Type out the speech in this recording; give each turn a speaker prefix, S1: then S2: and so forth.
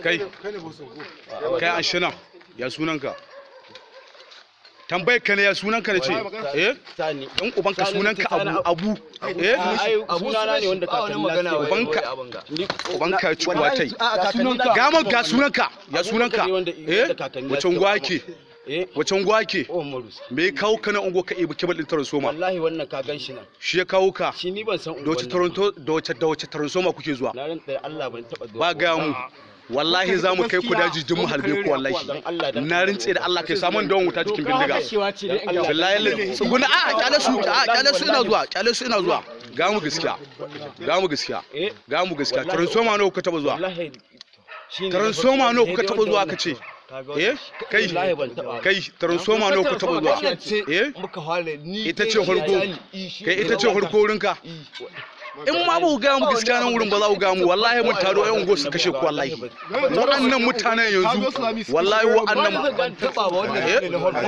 S1: Kai kai ashina, ya sunanka? Tambayar ka ne, ya sunanka ne ce? Eh,
S2: Sani.
S1: Dan ubanka, sunanka Abu Abu, eh?
S2: Ai sunana ne wanda kakanni na suke.
S1: Ubanka, ubanka ya ci uwa tai.
S2: A sunanka.
S1: Ga mun, ga sunanka, ya sunanka? Eh, wace unguwa ke?
S2: Eh.
S1: Wace unguwa ke?
S2: Oh, Marus.
S1: Me ya kawo ka nan unguwa ka ibi kebal din transformer?
S2: Wallahi wannan ka gan shi nan.
S1: Shi ya kawo ka?
S2: Shi ni ban san
S1: Da wace
S2: unguwan nan.
S1: Toronto, da wace transformer kuke zuwa?
S2: Na rantsa da Allah ban taba zuwa.
S1: Ba gaya mu, wallahi za mu kai ku daji din mu halbe ku wallahi.
S2: Allah dan
S1: Na rintse da Allah kai samun dawon wuta cikin bindiga. Billahi lazi, tsuguna. A kyale su, a kyale su, ina zuwa, kyale su, ina zuwa. Ga mu gaskiya, ga mu gaskiya, ga mu gaskiya. Transformer nawa kuka taba zuwa?
S2: Wallahi shi ne.
S1: Transformer nawa kuka taba zuwa ka ce? Eh, kai.
S2: Wallahi ban taba.
S1: Kai, transformer nawa kuka taba zuwa? Eh,
S3: muka fara ni.
S1: Ita ce farko? Kai, ita ce farko wurinka? In ma ba ku gaya mu gaskiya nan wurin ba, za ku gaya mu wallahi mun taro ƴan unguwar su kashe ku wallahi. Wa'annan mutanen yanzu wallahi wa'annan
S3: Ban taba ba, wannan
S1: Eh?
S3: ne na farko.